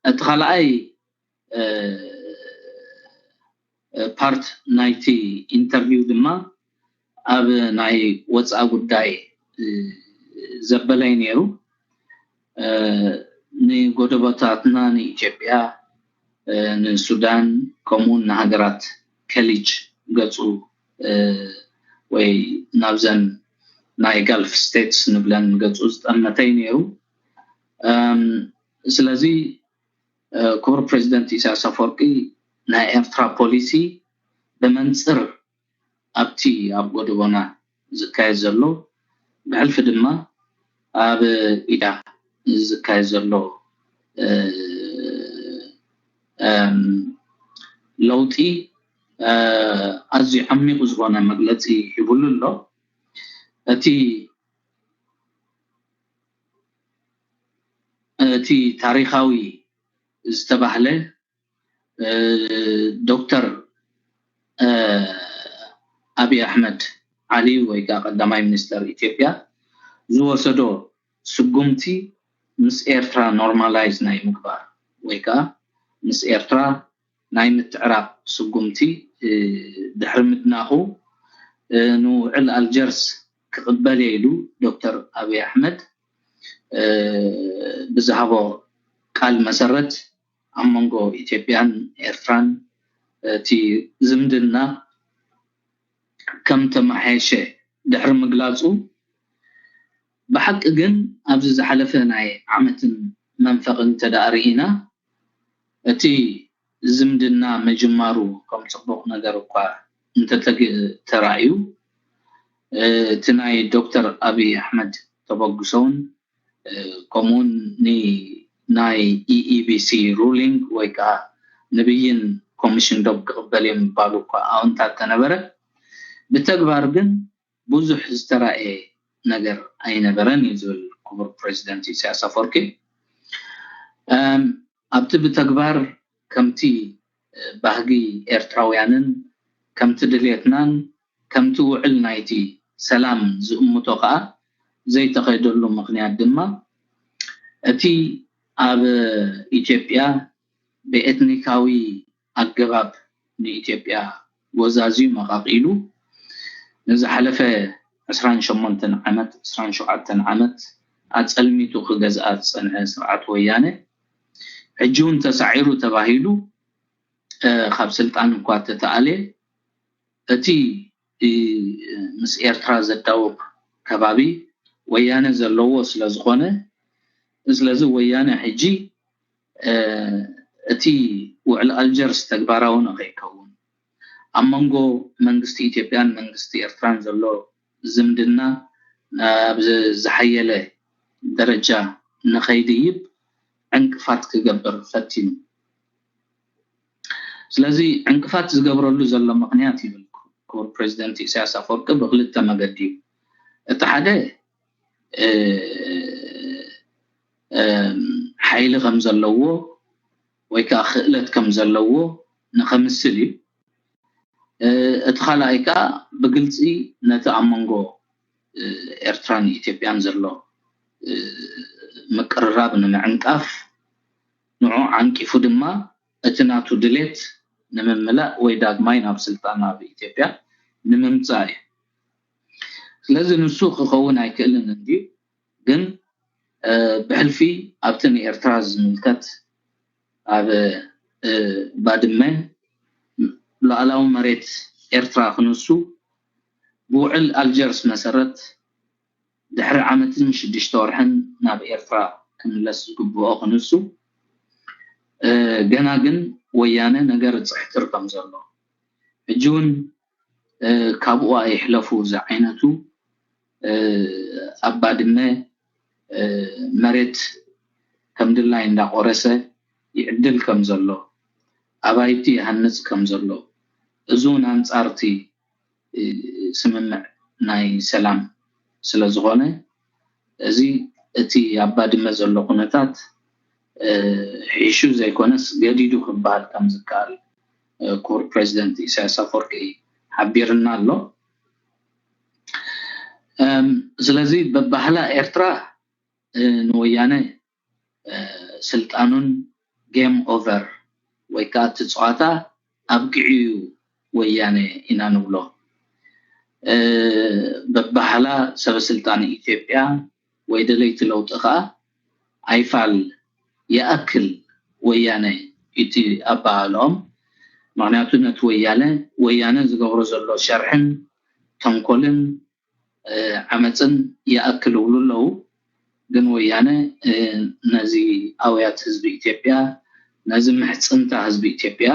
እቲ ካልኣይ ፓርት ናይቲ ኢንተርቪው ድማ ኣብ ናይ ወፃኢ ጉዳይ ዘበለይ ነይሩ። ንጎደቦታትና ንኢትዮጵያ፣ ንሱዳን፣ ከምኡውን ንሃገራት ከሊጅ ገፁ ወይ ናብዘን ናይ ጋልፍ ስቴትስ ንብለን ገፁ ዝጠመተይ ነይሩ። ስለዚ ክቡር ፕሬዚደንት ኢሳያስ ኣፈወርቂ ናይ ኤርትራ ፖሊሲ ብመንፅር ኣብቲ ኣብ ጎደቦና ዝካየድ ዘሎ ብሕልፊ ድማ ኣብ ኢዳ ዝካየድ ዘሎ ለውጢ ኣዝዩ ዓሚቑ ዝኾነ መግለፂ ሂብሉ ኣሎ። እቲ እቲ ታሪኻዊ ዝተባህለ ዶክተር ኣብይ ኣሕመድ ዓሊ ወይ ከዓ ቀዳማይ ሚኒስተር ኢትዮጵያ ዝወሰዶ ስጉምቲ ምስ ኤርትራ ኖርማላይዝ ናይ ምግባር ወይ ከዓ ምስ ኤርትራ ናይ ምትዕራቕ ስጉምቲ ድሕሪ ምድናቑ ንውዕል ኣልጀርስ ክቕበል እየ ኢሉ ዶክተር ኣብይ ኣሕመድ ብዝሃቦ ቃል መሰረት ኣብ መንጎ ኢትዮጵያን ኤርትራን እቲ ዝምድና ከም ተመሓየሸ ድሕሪ ምግላፁ፣ ብሓቂ ግን ኣብዚ ዝሓለፈ ናይ ዓመትን መንፈቕን እንተደኣ ርኢና እቲ ዝምድና ምጅማሩ ከም ፅቡቕ ነገር እኳ እንተተራእዩ፣ እቲ ናይ ዶክተር ኣብይ ኣሕመድ ተበግሶውን ከምኡውን ናይ ኢኢቢሲ ሩሊንግ ወይ ከዓ ንብይን ኮሚሽን ዶብ ክቕበል እዮም ምባሉ እኳ ኣውንታት ተነበረ፣ ብተግባር ግን ብዙሕ ዝተራእየ ነገር ኣይነበረን እዩ ዝብል ክቡር ፕሬዚደንት ኢሳያስ ኣፈወርቂ። ኣብቲ ብተግባር ከምቲ ባህጊ ኤርትራውያንን ከምቲ ድልየትናን ከምቲ ውዕል ናይቲ ሰላም ዝእምቶ ከዓ ዘይተኸይደሉ ምኽንያት ድማ እቲ ኣብ ኢትዮጵያ ብኤትኒካዊ ኣገባብ ንኢትዮጵያ ጎዛዝዩ መቓቒሉ ንዝሓለፈ ዕስራን ሸሞንተን ዓመት፣ ዕስራን ሸውዓተን ዓመት ኣጸልሚቱ ክገዝኣ ዝጸንሐ ስርዓት ወያነ ሕጂ እውን ተሳዒሩ ተባሂሉ ካብ ስልጣን እኳ ተተኣልየ እቲ ምስ ኤርትራ ዘዳውብ ከባቢ ወያነ ዘለዎ ስለ ዝኾነ፣ ስለዚ ወያነ ሕጂ እቲ ውዕል ኣልጀርስ ተግባራዊ ንኸይከውን ኣብ መንጎ መንግስቲ ኢትዮጵያን መንግስቲ ኤርትራን ዘሎ ዝምድና ናብ ዝሓየለ ደረጃ ንኸይድይብ ዕንቅፋት ክገብር ፈቲኑ። ስለዚ ዕንቅፋት ዝገብረሉ ዘሎ ምኽንያት ይብል ክቡር ፕሬዚደንት ኢሳያስ ኣፈወርቂ ብክልተ መገዲ እዩ። እቲ ሓደ ሓይሊ ከም ዘለዎ ወይ ከዓ ክእለት ከም ዘለዎ ንኸምስል እዩ። እቲ ካልኣይ ከዓ ብግልፂ ነቲ ኣብ መንጎ ኤርትራን ኢትዮጵያን ዘሎ ምቅርራብ ንምዕንቃፍ፣ ንዑ ዓንቂፉ ድማ እቲ ናቱ ድሌት ንምምላእ ወይ ዳግማይ ናብ ስልጣን ኣብ ኢትዮጵያ ንምምፃእ እዩ። ስለዚ ንሱ ክኸውን ኣይክእልን እንድዩ፣ ግን ብሕልፊ ኣብቲ ንኤርትራ ዝምልከት ኣብ ባድመ ሉዓላዊ መሬት ኤርትራ ክንሱ ብውዕል ኣልጀርስ መሰረት ድሕሪ ዓመትን ሽዱሽተ ወርሕን ናብ ኤርትራ ክምለስ ዝግብኦ ክንሱ፣ ገና ግን ወያነ ነገር ይጽሕትር ከም ዘሎ፣ ሕጂ እውን ካብኡ ኣይሕለፉ ዝዓይነቱ ኣብ ባድመ መሬት ከም ድላይ እንዳቆረሰ ይዕድል ከም ዘሎ፣ ኣባይቲ ይሃንጽ ከም ዘሎ፣ እዚ እውን ኣንጻርቲ ስምምዕ ናይ ሰላም ስለ ዝኾነ፣ እዚ እቲ ኣብ ባድመ ዘሎ ኩነታት ሒሹ ዘይኮነስ ገዲዱ ክበሃል ከም ዝከኣል ክቡር ፕሬዚደንት ኢሳያስ ኣፈወርቂ ሓቢርና ኣሎ። ስለዚ በባህላ ኤርትራ ንወያነ ስልጣኑን game over ወይ ከዓ እቲ ፀዋታ ኣብቂዑ እዩ ወያነ ኢና ንብሎ። በባህላ ሰበስልጣን ኢትዮጵያ ወይ ደለይቲ ለውጢ ከዓ ኣይፋል ይኣክል ወያነ እቲ ኣባሃልኦም። ምክንያቱ ነቲ ወያነ ወያነ ዝገብሮ ዘሎ ሸርሕን ተንኮልን ዓመፅን ይኣክል ይብሉ ኣለዉ። ግን ወያነ ነዚ ኣውያት ህዝቢ ኢትዮጵያ፣ ነዚ ምሕፅንታ ህዝቢ ኢትዮጵያ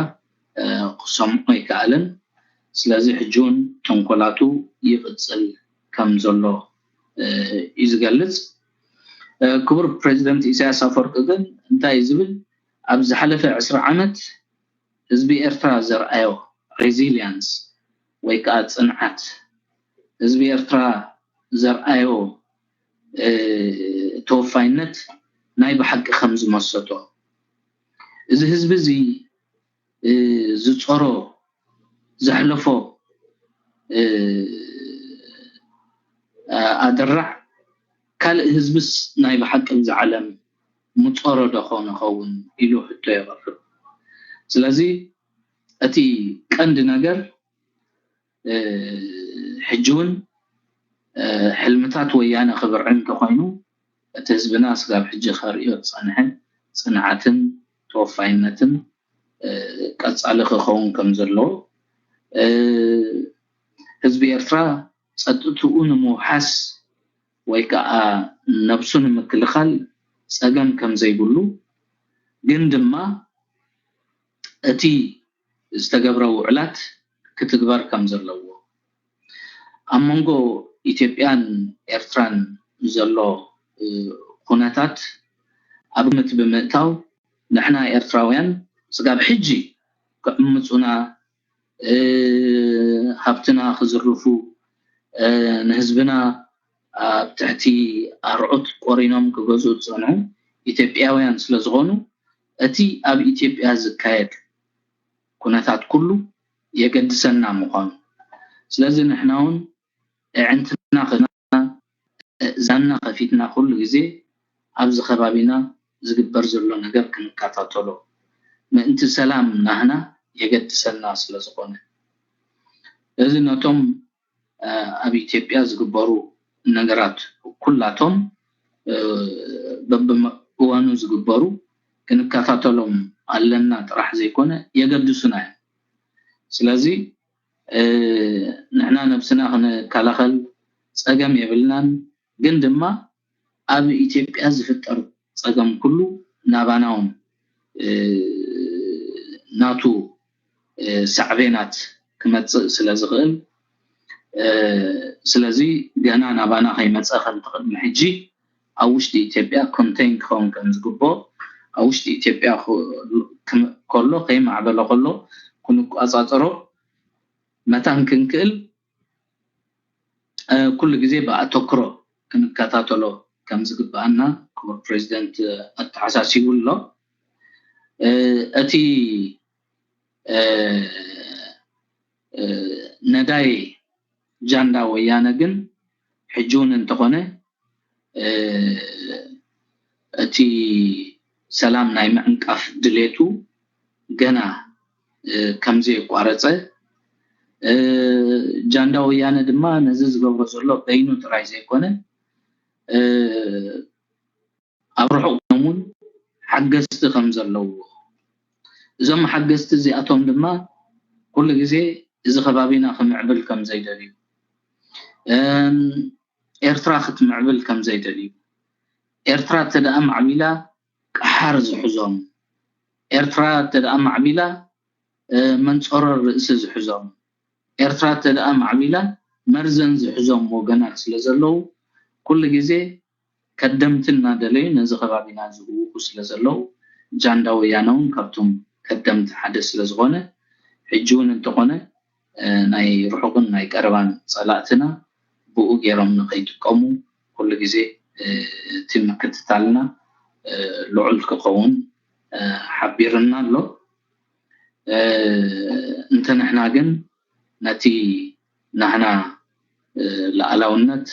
ክሰምዖ ኣይከኣለን። ስለዚ ሕጂ እውን ተንኮላቱ ይቕፅል ከም ዘሎ እዩ ዝገልፅ። ክቡር ፕሬዚደንት ኢሳያስ ኣፈወርቂ ግን እንታይ እዩ ዝብል? ኣብ ዝሓለፈ ዕስራ ዓመት ህዝቢ ኤርትራ ዘርኣዮ resilience ወይ ከዓ ፅንዓት፣ ህዝቢ ኤርትራ ዘርኣዮ ተወፋይነት ናይ ብሓቂ ከም ዝመሰጦ፣ እዚ ህዝቢ እዚ ዝፀሮ ዘሕለፎ ኣደራዕ ካልእ ህዝብስ ናይ ብሓቂ እዚ ዓለም ምፀሮ ዶ ኾን ይኸውን ኢሉ ሕቶ የቕርብ። ስለዚ እቲ ቀንዲ ነገር ሕጂ እውን ሕልምታት ወያነ ክብርዕ እንተኾይኑ እቲ ህዝብና ስጋብ ሕጂ ከርእዮ ዝፀንሐ ፅንዓትን ተወፋይነትን ቀፃሊ ክኸውን ከም ዘለዎ ህዝቢ ኤርትራ ፀጥትኡ ንምውሓስ ወይ ከዓ ነብሱ ንምክልኻል ፀገም ከም ዘይብሉ ግን ድማ እቲ ዝተገብረ ውዕላት ክትግበር ከም ዘለዎ ኣብ መንጎ ኢትዮጵያን ኤርትራን ዘሎ ኩነታት ኣብ ግምት ብምእታው ንሕና ኤርትራውያን ስጋብ ሕጂ ክዕምፁና ሃብትና ክዝርፉ ንህዝብና ኣብ ትሕቲ ኣርዑት ቆሪኖም ክገዝኡ ዝፀንሑ ኢትዮጵያውያን ስለዝኾኑ እቲ ኣብ ኢትዮጵያ ዝካየድ ኩነታት ኩሉ የገድሰና ምዃኑ ስለዚ ንሕና እውን ኣዕንትና ዛና ከፊትና ኩሉ ግዜ ኣብዚ ከባቢና ዝግበር ዘሎ ነገር ክንከታተሎ ምእንቲ ሰላም ናህና የገድሰና ስለዝኾነ እዚ ነቶም ኣብ ኢትዮጵያ ዝግበሩ ነገራት ኩላቶም በብእዋኑ ዝግበሩ ክንከታተሎም ኣለና ጥራሕ ዘይኮነ የገድሱና እዮም። ስለዚ ንሕና ነብስና ክንከላኸል ፀገም የብልናን፣ ግን ድማ ኣብ ኢትዮጵያ ዝፍጠር ፀገም ኩሉ ናባና እውን ናቱ ሳዕቤናት ክመፅእ ስለ ዝኽእል ስለዚ ገና ናባና ከይመፀ ከምቲ ቅድሚ ሕጂ ኣብ ውሽጢ ኢትዮጵያ ኮንቴን ክኸውን ከም ዝግብኦ ኣብ ውሽጢ ኢትዮጵያ ከሎ ከይማዕበለ ከሎ ክንቆፃፀሮ መታን ክንክእል ኩሉ ግዜ ብኣተክሮ ክንከታተሎ ከም ዝግብኣና ክቡር ፕሬዚደንት ኣተሓሳሲቡ ኣሎ። እቲ ነዳይ ጃንዳ ወያነ ግን ሕጂ እውን እንተኾነ እቲ ሰላም ናይ ምዕንቃፍ ድሌቱ ገና ከም ዘየቋረፀ ጃንዳ ወያነ ድማ ነዚ ዝገብሮ ዘሎ በይኑ ጥራይ ዘይኮነ ኣብ ርሑቕ እውን ሓገዝቲ ከም ዘለዎ እዞም ሓገዝቲ እዚኣቶም ድማ ኩሉ ግዜ እዚ ከባቢና ክምዕብል ከም ዘይደልዩ ኤርትራ ክትምዕብል ከም ዘይደልዩ ኤርትራ እተደኣ ማዕቢላ ቀሓር ዝሕዞም ኤርትራ እተደኣ ማዕቢላ መንፀሮር ርእሲ ዝሕዞም ኤርትራ እተደኣ ማዕቢላ መርዘን ዝሕዞም ወገናት ስለ ዘለዉ ኩሉ ግዜ ከደምቲ እናደለዩ ነዚ ከባቢና ዝህውኹ ስለ ዘለዉ ጃንዳ ወያነ እውን ካብቶም ከደምቲ ሓደ ስለ ዝኾነ ሕጂ እውን እንተኾነ ናይ ርሑቕን ናይ ቀረባን ፀላእትና ብኡ ገይሮም ንኸይጥቀሙ ኩሉ ግዜ እቲ ምክትታልና ልዑል ክኸውን ሓቢርና ኣሎ። እንተ ንሕና ግን ነቲ ናህና ላኣላውነት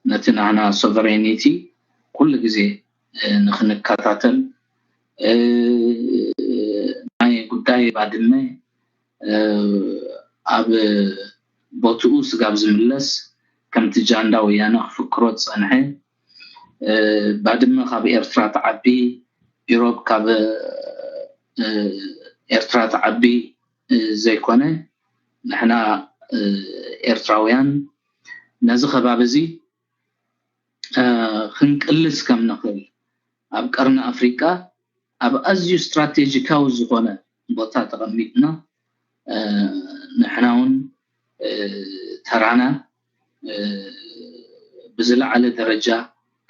ነቲ ናህና sovereignty ኩሉ ግዜ ንክንከታተል፣ ናይ ጉዳይ ባድመ ኣብ ቦትኡ ስጋብ ዝምለስ፣ ከምቲ ጃንዳ ወያነ ክፍክሮ ዝጸንሐ፣ ባድመ ካብ ኤርትራ ትዓቢ፣ ኢሮብ ካብ ኤርትራ ትዓቢ ዘይኮነ፣ ንሕና ኤርትራውያን ነዚ ከባቢ እዚ ክንቅልስ ከም ንኽእል፣ ኣብ ቀርኒ ኣፍሪቃ ኣብ ኣዝዩ ስትራቴጂካዊ ዝኾነ ቦታ ተቐሚጥና፣ ንሕና እውን ተራና ብዝለዓለ ደረጃ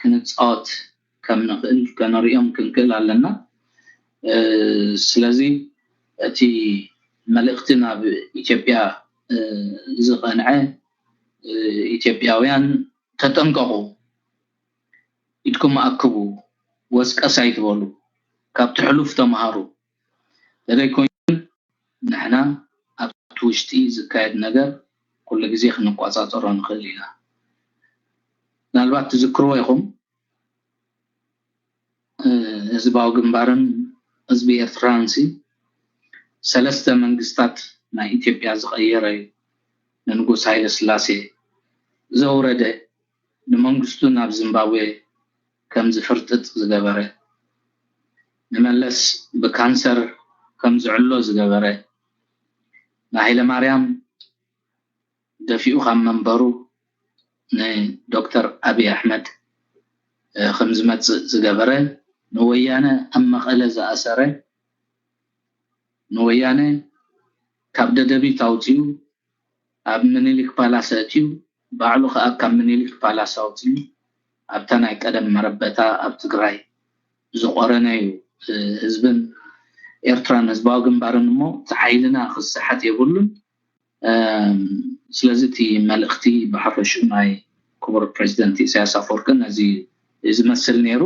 ክንፃወት ከም ንኽእል ከነርእዮም ክንክእል ኣለና። ስለዚ እቲ መልእኽቲ ናብ ኢትዮጵያ ዝቐንዐ፣ ኢትዮጵያውያን ተጠንቀቑ፣ ኢድኩም ኣክቡ፣ ወስቀስ ኣይትበሉ፣ ካብቲ ሕሉፍ ተምሃሩ። ተደይኮይኑ ንሕና ኣብቲ ውሽጢ ዝካየድ ነገር ኩሉ ግዜ ክንቋጻጸሮ ንኽእል ኢና። ምናልባት ትዝክርዎ ኢኹም፣ ህዝባዊ ግንባርን ህዝቢ ኤርትራንሲ ሰለስተ መንግስታት ናይ ኢትዮጵያ ዝቐየረ እዩ። ንንጉስ ሃይለ ስላሴ ዘውረደ፣ ንመንግስቱ ናብ ዚምባብዌ ከም ዝፍርጥጥ ዝገበረ፣ ንመለስ ብካንሰር ከም ዝዕሎ ዝገበረ፣ ንሃይለ ማርያም ደፊኡ ካብ መንበሩ ንዶክተር ኣብይ ኣሕመድ ከም ዝመፅእ ዝገበረ፣ ንወያነ ኣብ መቐለ ዝኣሰረ፣ ንወያነ ካብ ደደቢት ኣውፂኡ ኣብ ምኒልክ ፓላስ ኣእትዩ፣ ባዕሉ ከዓ ካብ ምኒልክ ፓላስ ኣውፂኡ ኣብታ ናይ ቀደም መረበታ ኣብ ትግራይ ዝቆረነ እዩ። ህዝብን ኤርትራን ህዝባዊ ግንባርን እሞ እቲ ሓይልና ክሰሓት የብሉን። ስለዚ እቲ መልእኽቲ ብሓፈሽኡ ናይ ክቡር ፕሬዚደንት ኢሳያስ ኣፈወርቂ ነዚ ዝመስል ነይሩ።